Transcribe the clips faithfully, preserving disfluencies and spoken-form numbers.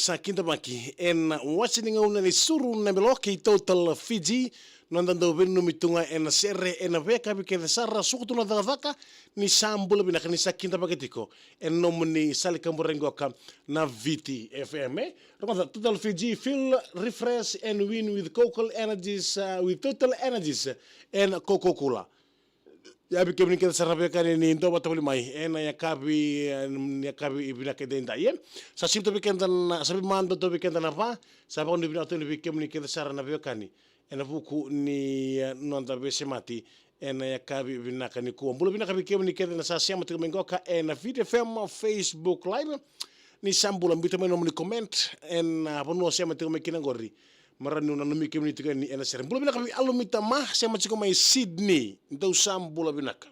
sa kidavaki ena wase ni gauna ni Suru na Belo kei Total Fiji. Noda dau veinanumi tu ga ena sere ena veiyakavi kece sara, suka tu na cakacaka. Ni sa bula vinaka, ni sa kidavaki tiko ena nomuni sala ni kaburaki qo ka na Viti F M, e? Rogoca, Total Fiji, fuel, refresh and win with Coco Energies, uh, with Total Energies and Coca-Cola. Ia vei kemuni kece sara na veiwekani ni dau vata voli mai ena yakavi, eh, yakavi vinaka edaidai, e. Sa sivi tu vei keda na, sa vimada tu vei keda na va, sa vakavinavinaka tu vei kemuni kece sara na veiwekani ena vuku ni, eh, noda veisemati ena yakavi vinaka nikua. Bula vinaka vei kemuni kece na sa sema tiko mai qo ka ena Viti F M Facebook Live. Ni sa bula, biuta mai nomuni comment ena, ah, vanua o sema tiko mai kina qori. Me rawa niu nanumi kemuni tiko yani ena sere. Bula vinaka vei Alumita Ma, sema tiko mai Sydney. Dou sa bula vinaka.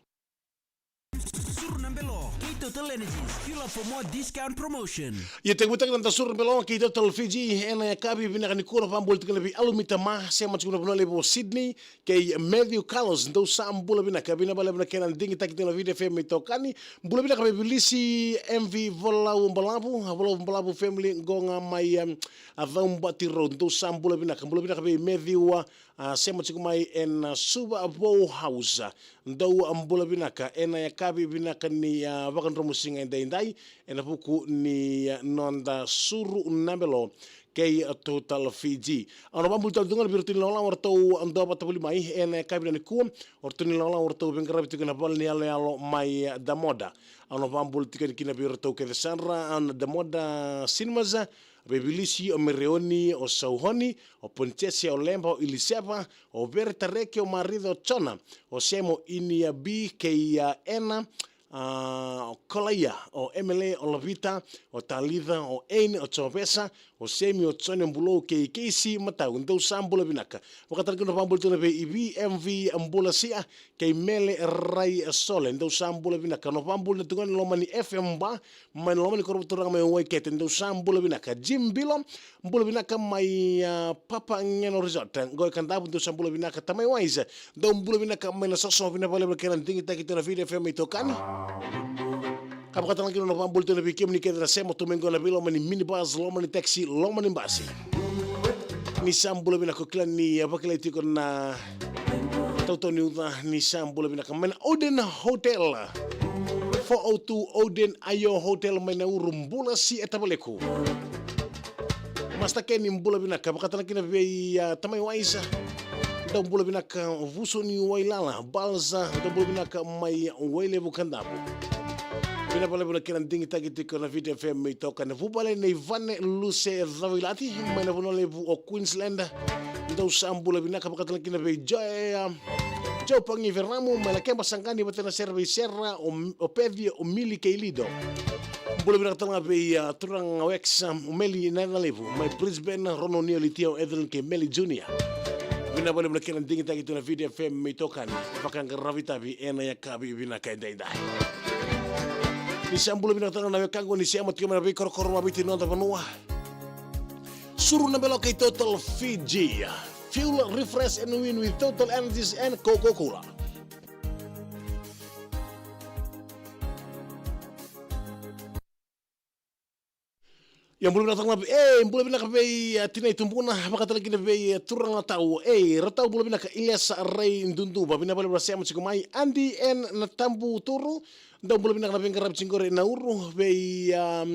Suru na Belo kei Total Energies. Fuel up for more discount promotion. Ia, tekivutaki na noda Suru na Belo kei Total Fiji ena yakavi vinaka nikua. Vakabula tiko yani vei Alumita Ma, sema tiko mai na vanua levu o Sydney, kei Matthew Carlos, dou sa bula vinaka. Vinaka vakalevu na kena digitaki tiko na Viti F M iTaukei. Bula vinaka vei Vilisi M V Volau Balavu, Volau Balavu family qo ga mai, em, a Caubati Road, dou sa bula vinaka. Bula vinaka vei Matthew, a, a sema tiko mai ena, a, Suva Vou House. Dou, a, bula vinaka ena yakavi vinaka ni, a, Vakadromusiga edaidai ena vuku ni, a, noda Suru na Belo kei, a, Total Fiji. Au na vakabula tale tu ga vei iratou na ilawalawa o ratou dau vata voli mai ena yakavi nikua. O ratou na ilawalawa o ratou veiqaravi tiko ena vale ni yaloyalo mai, a, Damoda. Au na vakabula tiko yani kina vei iratou kece sara, a, na Damoda Cinemas, vei Vilisi, o Mereoni, o Sauhoni, o Ponitese, o Leba, o Iliseva, o Vere Tareke, o Marica, o Jona, o Semo, Inia B, kei, a, Ena, a, o Kolaia, o Emele, o Lavita, o Talitha, o Ein, o Jovesa, o Semi, o Joni, o Bulou, kei Keisi Matau, dou sa bula vinaka. Vakatale kina na vakabula tiko yani vei V M V Bula Sia, kei Mele Rai Sole, dou sa bula vinaka. Na vakabula tiko yani loma ni F M Bar, mai na loma ni koro vakaturaga mai Waikete, dou sa bula vinaka. Jim Bilo, bula vinaka mai, a, Papageno Resort, qo e Kadavu, dou sa bula vinaka. Tamai Wise, dou bula vinaka mai Nasoso, vinaka vakalevu na kena digitaki tiko na Viti F M iTaukei. Ka vakatale ga kina na vakabula tiko yani vei kemuni kece na sema tu mai qo ena veiloma ni minibus, loma ni taxi, loma ni basi. Ni sa bula vinaka, au kila ni, a, vakilai tiko na tautau ni uca, ni sa bula vinaka. Mai na Oden Hotel, four oh two Oden Ayo Hotel mai Nauru, bula si e tavaleku. Master Kenny, bula vinaka, vakatale kina vei, a, Tamai Waisa. Dou bula vinaka, Vuso ni Wailala, Balsa, dou bula vinaka mai Wailevu Kadavu. Vinaka vakalevu na kena digitaki tiko na Viti F M iTaukei. Vuvale nei Vane Luse Cavilati, mai na vanua levu o Queensland. Dou sa bula vinaka, vakatale kina vei Joe, a, Joe Pagi Veramu, mai Lakeba Saqani, vata na sere vei Sera, o, o Peci, o Mili kei Lido. Bula vinaka tale ga vei, a, turaga Wex, a, o Meli na yaca levu, mai Brisbane, Rono Niolitia, o Evelyn kei Meli Junior. Vinaka vakalevu na kena digitaki tiko na Viti F M iTaukei. Vakaqaravi tavi ena yakavi vinaka edaidai. Ni sa bula vinaka tale ga na wekaqu ni sema tiko mai na veikorokoro vaviti ni noda vanua. Suru na Belo kei Total Fiji. Fuel, refresh and win with Total Energies and Coca-Cola. Ia, bula vinaka tale ga vei, e, bula vinaka vei, a, Tinai Tubuna, vakatale kina vei, a, turaga Tau, e, Ratau, bula vinaka, Ilesa Rai Duduva, vinaka vakalevu na sema tiko mai, Adi N na Tabu Turu, dou bula vinaka na veiqaravi tiko qori e Nauru, vei, a,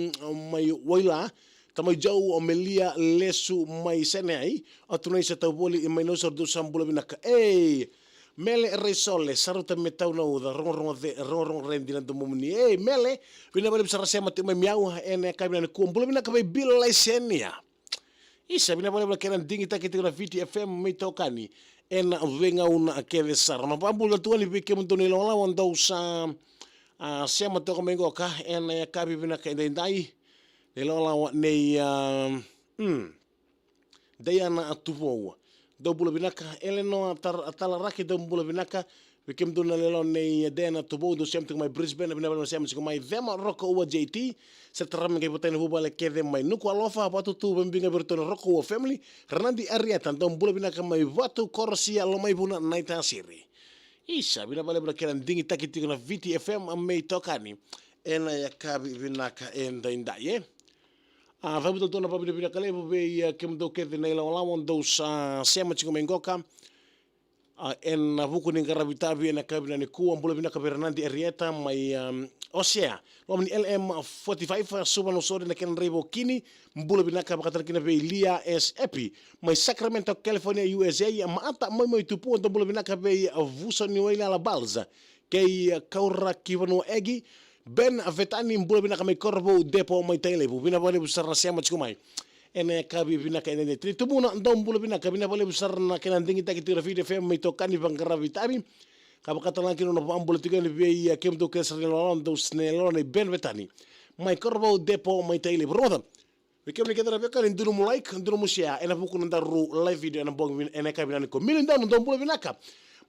mai Waila, Tamai Jau, o Melia Lesu mai Seneai, o Tunaisa Tauvoli mai Nausori, dou sa bula vinaka. Ei, Mele Rai Sole, sa rauta me tau na uca, rogorogo ce, rogorogo redi na domomuni. Ei, Mele, vinaka vakalevu sara sema tiko mai Miau ena yakavi nikua. Bula vinaka vei Bill Laisenia. Isa, vinaka vakalevu na kena digitaki tiko na Viti F M iTaukei ena veigauna kece sara. Na vakabula tu yani vei kemudou na ilawalawa dou sa, a, sema toka mai qo ka ena yakavi vinaka edaidai. Na ilawalawa nei, a, mm, Diana Tuvou, dou bula vinaka. Elenoa Tar-, Talaraki, dou bula vinaka. Vei kemudou na lewa nei Diana Tuvou, dou sema tiko mai Brisbane, vinaka vakalevu na sema tiko mai. Cema Rokoua J T, sa tara me qai votai na vuvale kece mai Nuku'alofa, Vatutu, vakabibi ga vei iratou na Rokoua family. Ranadi Arieta, dou bula vinaka mai Vatu Korosia, Lomaivuna, Naitasiri. Isa, vinaka vakalevu na kena digitaki tiko na Viti F M iTaukei ena yakavi vinaka edaidai, e. A, cavuta tu na vakavinavinaka levu vei, a, kemudou kece na ilawalawa dou sa sema tiko mai qoka. A, ena vuku ni qaravi tavi ena yakavi nikua, bula vinaka vei Ranadi Arieta mai, um, Osea. Loma ni L M forty-five, a, Suva Nausori na kena draiva o Kini, bula vinaka vakatara kina vei Lia S Epi mai Sacramento, California, U S A, a, Maata Moimoi Tupua, dou bula vinaka vei, a, Vuso ni Wailala Balza. Kei, a, Kaura ki Vanua Egi, Ben Vetani, bula vinaka mai Korovou Depo mai Tailevu. Vinaka vakalevu sara na sema tiko mai. Ena yakavi vinaka ena neti. Ni Tumuna, dou bula vinaka, vinaka vakalevu sara na kena digitaki tiko na Viti F M mai tokani vaqaravi tavi. Ka vakatalega kina na vakabula tiko yani vei, a, kemudou kece sara na ilawalawa dou sa na ilawalawa nei Ben Vetani. Mai Korovou Depo mai Tailevu. Rogoca. Vei kemuni kece na veiwekani, dou nomu like, dou nomu share, ena vuku na daru live video ena bogi vin-, ena yakavi nikua. Mili Donu, dou bula vinaka.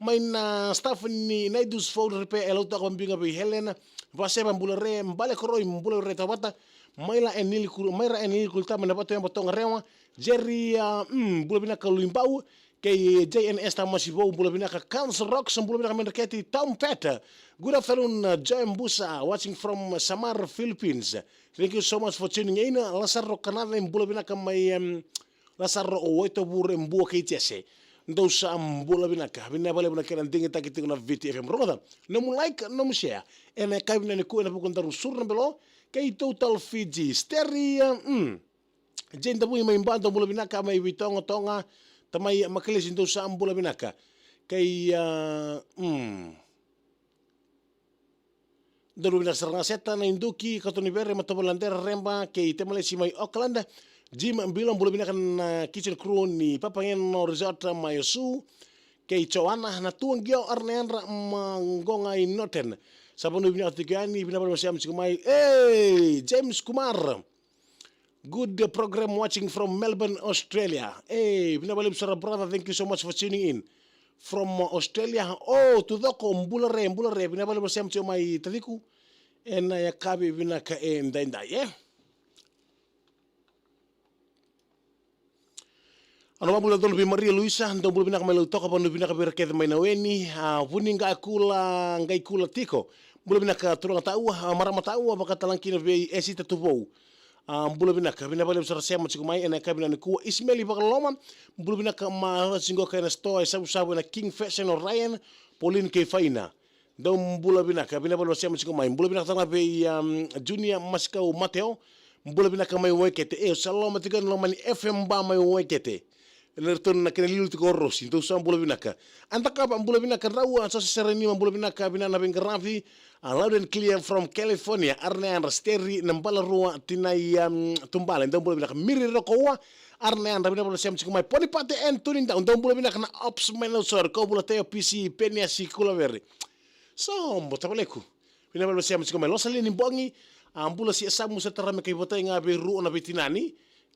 Mai na staff ni Naidus Food Repair, e Lautoka, vakabiga vei Helena Vaseva, bula re, Bale Koroi, bula re Tavata, Maila e Nili Kul-, Maira e Nili Kulitama, na Vatueba Togarewa, Jerry, a, mm, bula vinaka Luibau, kei J N S Tamasi Vou, bula vinaka Kans Rocks, bula vinaka Mendreketi, Tom Peta. Good afternoon, uh, Joy Busa, watching from Samar, Philippines. Thank you so much for tuning in. Lasaro Kanave, bula vinaka mai, em, Lasaro o Waitavure, Bua kei Jese. Dou sa bula vinaka. Vinaka vakalevu na kena digitaki tiko na Viti F M. Rogoca, nomu like, nomu share. Ena yakavi nikua ena vuku daru suru na belo. Kei Total Fiji, Steria, mm. Jane Davui mai Ba, dou bula vinaka, mai Vitogotoga. Tamai Makalesi, dou sa bula vinaka. Kei, a, mm. Dou bula vinaka sara ga Seta na Iduki, Katonivere, Matavulaladera, Reba, kei Temalesi mai Auckland. Jim Bilo, bula vinaka na kitchen crew ni Papageno Resort mai Osu. Kei Joana, na Tuagio, Arneandra, Magoga i Norton. Sa vanua vinaka tiko yani, vinaka vakalevu sema tiko mai. Ei, James Kumar. Good program watching from Melbourne, Australia. Ei, vinaka vakalevu sara brother, thank you so much for tuning in. From Australia. Oh, Tucoko, bula re, bula re. Vinaka vakalevu sema tiko mai taciqu. Ena yakavi vinaka edaidai, e. Au na vakabula donu vei Maria Luisa, dou bula vinaka mai Lautoka, vanua vinaka vei ira kece mai Naweni, a, Vuniqakula, Qaikula tiko. Bula vinaka turaga taua, a, marama taua, vakatalega kina vei Esita Tuvou. A, bula vinaka, vinaka vakalevu sara sema tiko mai ena yakavi nikua. Ismaili Vakaloloma, bula vinaka, ma, a, tiko ena sitoa e Savusavu ena King Fashion o Ryan, Pauline kei Faina. Dou bula vinaka, vinaka vakalevu sema tiko mai. Bula vinaka talega vei, um, Junior Masikau Mateo. Bula vinaka mai Waikete. E, sa loma tiko ena loma ni F M Ba mai Waikete. Ena ratou na kena liuliu tiko o Rosi. Dou sa bula vinaka. Adakava, bula vinaka, Raua, sa serenima, bula vinaka, vinaka na veiqaravi. A, loud and clear from California. Arneandra, Steri, na Balarua, Tinai, um, Tubale. Dou bula vinaka. Miri Rokoua. Arneandra, vinaka vakalevu sema tiko mai. Ponipate Anthony Dau. Dou bula vinaka na Ops mai Nausori. Kovula Teo P C, Peniasi Kulaveri. Sobo tavaleku. Vinaka vakalevu sema tiko mai. Losalini Bogi, a, bula si Samu Setarame kei Votai ga vei Ru na veitinani.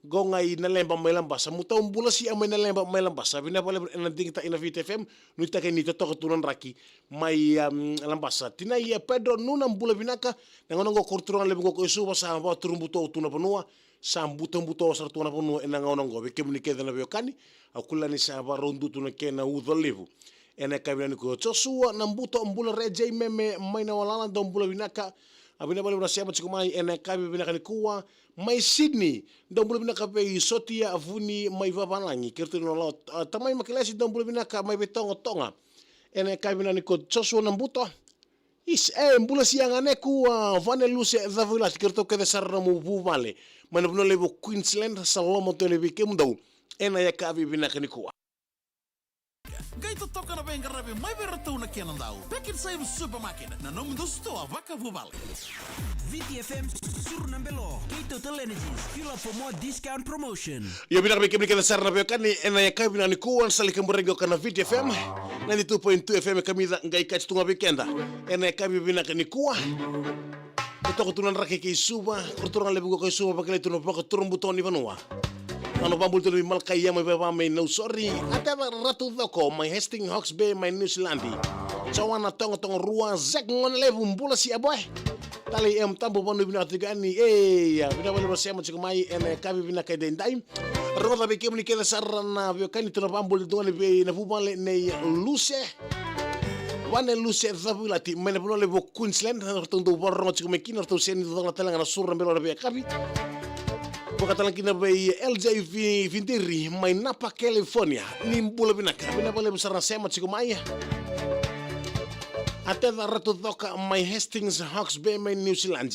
Qo ga i Naleba mai Labasa. Mutou bula si a mai Naleba mai Labasa. Vinaka vakalevu ena digitaki na Viti F M. Nuitaki ni totoka tu na draki mai, um, Labasa. Tinai, a, Pedro Nuna, bula vinaka. Na gauna qo ko turaga levu qo ko i Suva sa vakaturubutao tu na vanua. Sa butobuto sara tu na vanua ena gauna oqo. Vei kemuni kece na veiwekani, au kila ni sa vakarau dutu na kena uca levu. Ena yakavi nikua, Joshua Nabuto, bula re, Jay Meme mai Nawalala, dou bula vinaka. A, vinaka vakalevu na sema tiko mai ena yakavi vinaka nikua. Mai Sydney, dou bula vinaka vei Sotia Vuni mai Vavalagi. Kei ratou na Lalo, a, Tamai Makelesi, dou bula vinaka mai Vitogotoga. Ena yakavi nikua, Joshua Nabuto. Is, e, bula si a ganeku, a, Vane Luse Cavuilati, kei ratou kece sara na nomu vuvale. Mai na vanua levu o Queensland, sa loloma tu yani vei kemudou ena yakavi vinaka nikua. Qai totoka na veiqaravi mai vei iratou na kena dau. Pack and Save Supermarket, na nomudou sitoa vakavuvale. Viti F M, Suru na Belo, kei Total Energies, fuel up for more discount promotion. Io, vinaka vei kemuni kece sara na veiwekani, ena yakavi vinaka nikua, sa lai kaburaki qo na Viti F M, ninety-two point two F M e kamica qai kaci tu ga vei keda. Ena yakavi vinaka nikua. Totoka tu na draki kei Suva, ko turaga levu qo kei Suva, vakilai tu na vakaturubutao ni vanua. Au na vakabula tu na vei Malakai Ia mai Vava mai Nausori, a teva Ratu Coko mai Hastings Hawke's Bay mai New Zealand. Joana Togotogo Rua, Zek Gone Levu, bula si a boy. Talei M Tabu, vanua vinaka tiko yani, e, ia, vinaka vakalevu sema tiko mai, ena yakavi vinaka edaidai. Rogoca vei kemuni kece sara na veiwekani, tou na vakabula tu ga ni vei na vuvale nei Luse. Vane Luse Cavuilati, mai na vanua levu o Queensland, ratou dau vakarorogo tiko mai kina, ratou sega ni cocona talega na Suru na Belo na veiyakavi. Vakatalega kina vei L J V Vidiri mai Napa, California. Ni bula vinaka, vinaka vakalevu sara na sema tiko mai. A Teca Ratucoka mai Hastings, Hawke's Bay mai New Zealand.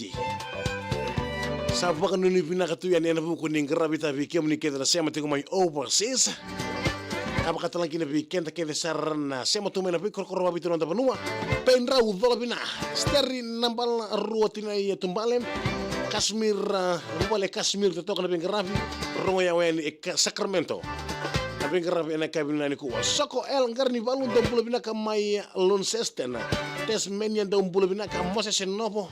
Sa vakanuinui vinaka tu yani ena vuku ni qaravi tavi kemuni kece na sema tiko mai overseas. A vakatalega kina vei keda kece sara na sema tu mai na veikorokoro vakavitu na noda vanua. Pei Drau, Cola Vina, Steri Nabala, Rua Tinai Tubale, Kasmir, ah, Vuvale Kasmir, totoka na veiqaravi. Rogo yawa yani e Ka-, Sacramento. Na veiqaravi ena yakavi vinaka nikua. Soko L Qaranivalu, dou bula vinaka mai Launceston, Tasmania, dou bula vinaka. Moses Novo,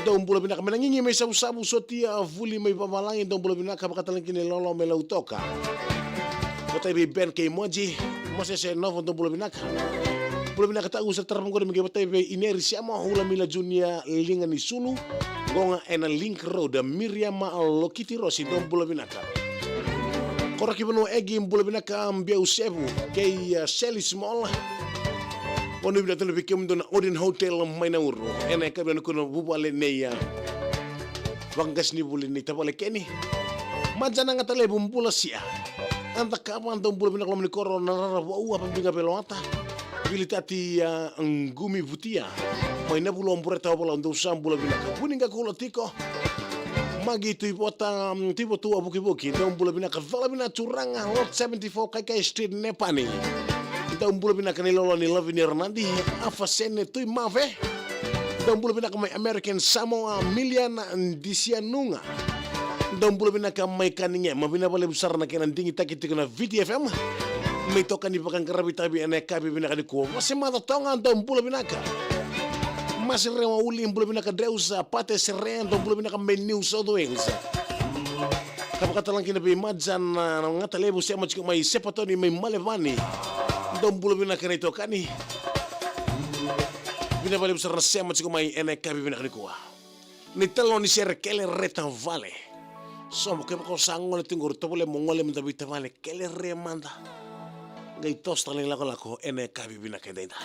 dou bula vinaka. Mai Nagigi mai Savusavu, Sotia Vuli mai Vavalagi, dou bula vinaka. Vakatalega kina Lolo mai Lautoka. Vata vei Ben Keimoji, Moses Novo, dou bula vinaka. Bula vinaka Tau, sa tarava qori me qai vata vei Ineri Siamo, Ula Mila Junior, Liga ni Sulu, Goga ena Link Road, Miriam Lokiti Rosi, dou bula vinaka. Koroki Vanua Egi, bula vinaka, Biau Sevu, kei, uh, Sally Small. Vanua vinaka tale vei kemudou na Odin Hotel mai Nauru. Ena yakavi nikua na vuvale nei, uh, vaqasenivuli nei tavale Keni. Majana Gatalevu, bula sia. Eda Kava, dou bula vinaka, loma ni koro na Rara Vou, a Vabiga Veloata. Vilitati, a, Qumi Vutia. Mai Navulua, Bureta Ovalau, dou sa bula vinaka. Vuni Qakula tiko. Magi Tuivota, mm, Tuivotua Vukivuki, dou bula vinaka. Cola Vina Turaga, Lot seventy-four, Kaikai Street, Nepani. Dou bula vinaka ni Lolo ni Lavinia Ranadi, Afasene Tuimave. Dou bula vinaka mai American Samoa, Miliana Disianuga. Dou bula vinaka mai Kanigema, vinaka vakalevu sara na kena digitaki tiko na V T F M. Me toka ni vakaqaravi tavi ena yakavi vinaka nikua. Vase Maca Toga, dou bula vinaka. Masi Rewa Uli, bula vinaka Dreusa, Pate Sere, dou bula vinaka mai New South Wales. Ka vakatalega kina vei Majana Gatalevu, sema tiko mai Sepatoni mai Malevani. Dou bula vinaka na itokani. Vinaka vakalevu sara na sema tiko mai ena yakavi vinaka nikua. Ni talo ni sere Kele Re Tavale. Sobo kevaka o sa gole tiko qori, tovolea mo gole mada vei tavale Kele Re mada. Qai toso tale na ilakolako ena yakavi vinaka edaidai.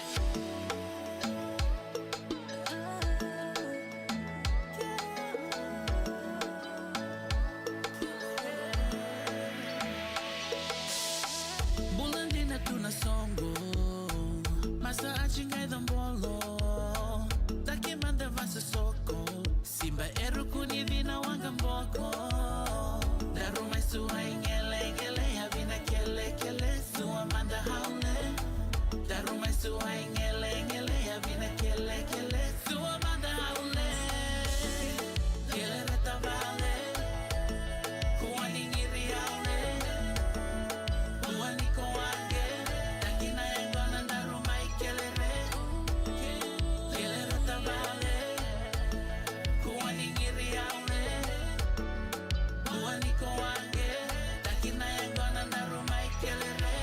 Bula dina tu na soqo, masa ati qai cabolo. Taki mada vasa soko, siba e ruku ni cina waqa boko. Daru mai suai qeleqele, a vina kelekele, sua mada haule. Daru mai suai qeleqele, a vina kelekele, sua mada haule. Kele Re Tavale, kua ni qiri haule. Kua ni ko waqe, taki na yaqona, daru mai kele re. Kele Re Tavale, kua ni qiri haule. Kua ni ko waqe, taki na yaqona, daru mai kele re.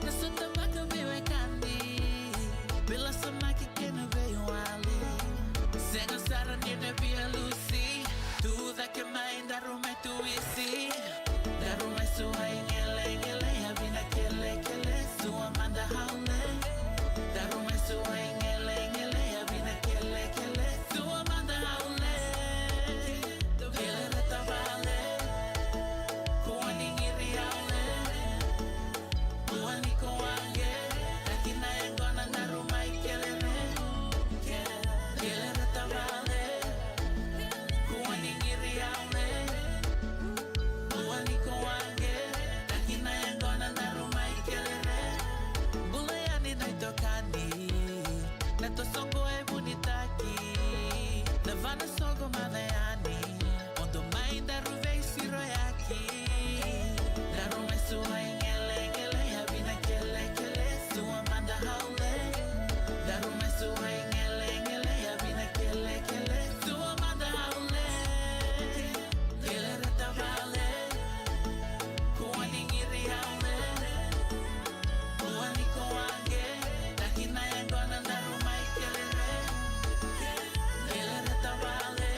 Na sota vaka veiwekani, veilasamaki kei na veiwali. Sega sara ni na via lusi, tu cake mai, daru mai tu isi. Daru mai suai qeleqele, a vina kelekele, sua mada haule. Daru mai suai qeleqele, a vina kelekele, sua mada haule. Kele Re Tavale, kua ni qiri haule. Kua ni ko waqe, taki na yaqona, daru mai kele re. Kele Re Tavale, kua ni qiri haule. Kua ni ko waqe, taki na yaqona, daru mai kele re. Bula yani na itokani, na tosoqo e vunitaki. Na vana soqo mada yani, odo mai daru veisiroyaki. Daru mai suai qeleqele, a vina kelekele, sua mada haule. Daru mai suai qeleqele, a vina kelekele, sua mada haule. Kele Re Tavale, kua ni qiri haule. Kua ni ko waqe, taki na yaqona, daru mai kele re. Kele Re Tavale,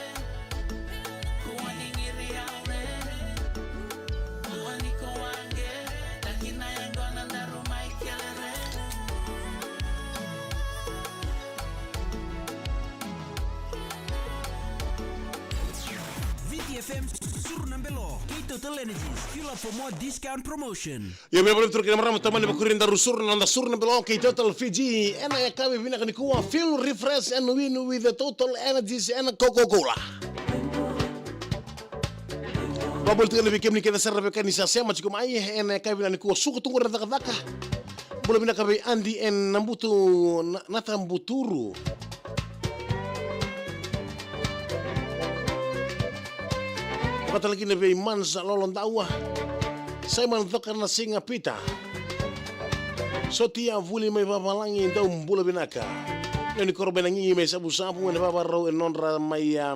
F M, Suru na Belo kei Total Energies. Queue up for more discount promotion. Io, me vale turu kina marama tamani vakuri da rusuru na da Suru na Belo kei Total Fiji. Ena yakavi vinaka nikua, fuel, refresh and win with the Total Energies and Coca-Cola. Vaboli tiko na vei kemuni kece sara vei kani sa sema tiko mai. Ena yakavi vinaka nikua, suka tu qori na cakacaka. Bula vinaka vei Adi e Nabutu, Na-, Natabuturu. Vata kina vei Mansa Lolo Daua. Simon Coka na Siga Pita. Sotia Vuli mai Vavalagi, dou bula vinaka. Leoni Koro mai na Gigi mai Savusavu, ena vavarau e nodra mai, a,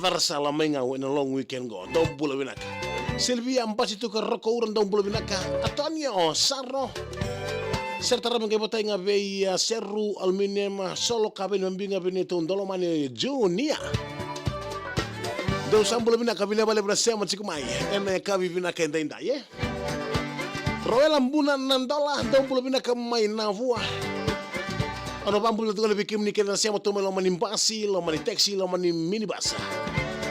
Carasala mai Gau ena long weekend qo. Dou bula vinaka. Silvia Basituka Rokoura, dou bula vinaka. Antonio Saro. Sere tarava qai vatai ga vei, a, Seru Aluminium, Solo Kaveni, Mabiga Veneto, Dolomani Junior. Dou sa bula vinaka, vinaka vakalevu na sema tiko mai. Ena yakavi vinaka edaidai, e? Roela Buna Nadola, dou bula vinaka mai Navua. Au na vabula tiko na vei kemuni kece na sema tu mai loma ni basi, loma ni taxi, loma ni minibus.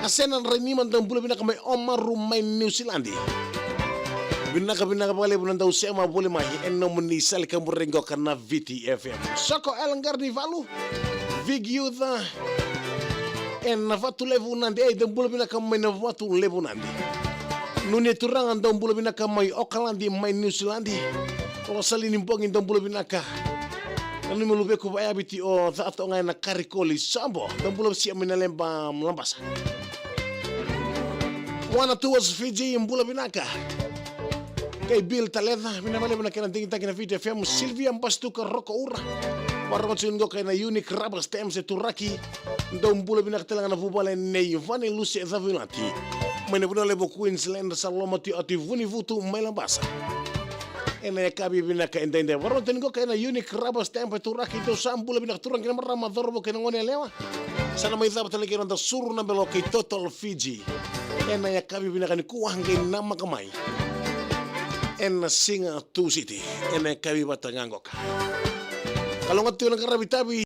Asena Rainima, dou bula vinaka mai Oamaru mai Niusiladi. Vinaka, vinaka vakalevu na dau sema voli mai ena nomuni sala kaburaki qo ka na Viti F M. Soko Elgar ni Valu, Big Youth, ena Vatu Levu Nadi, e, dou bula vinaka mai na Vatu Levu Nadi. Nuni Turaga, dou bula vinaka mai Okaladi mai Niusiladi. O Salini Bogi, dou bula vinaka. Nanumi Luveku Vayaviti, o Cato ga ena Karikoli Sabo, dou bula sia mai na Leba, Labasa. Wana Tours Fiji, bula vinaka. Kei Bill Taleca, vinaka vakalevu na kena digitaki na Viti F M, Silvia Bastuka Rokoura. Varogo tiko qo kei na Unique Rubber Stamps e Turaki. Dou bula vinaka tale ga na vuvale nei Vane Lusi e Cavilati. Mai na Vanua Levu Queensland, sa loma tiko oti Vunivutu mai Labasa. Ena yakavi vinaka edaidai. Varogo tiko qo kei na Unique Rubber Stamp e Turaki, dou sa bula vinaka turaga kei na marama, cauravou kei na gone yalewa. Sa na mai cava tale kei na noda Suru na Belo kei Total Fiji. Ena yakavi vinaka nikua qai namaka mai ena siga Tusiti. Ena yakavi vata ga qoka. Kalougata tiko na qaravi tavi.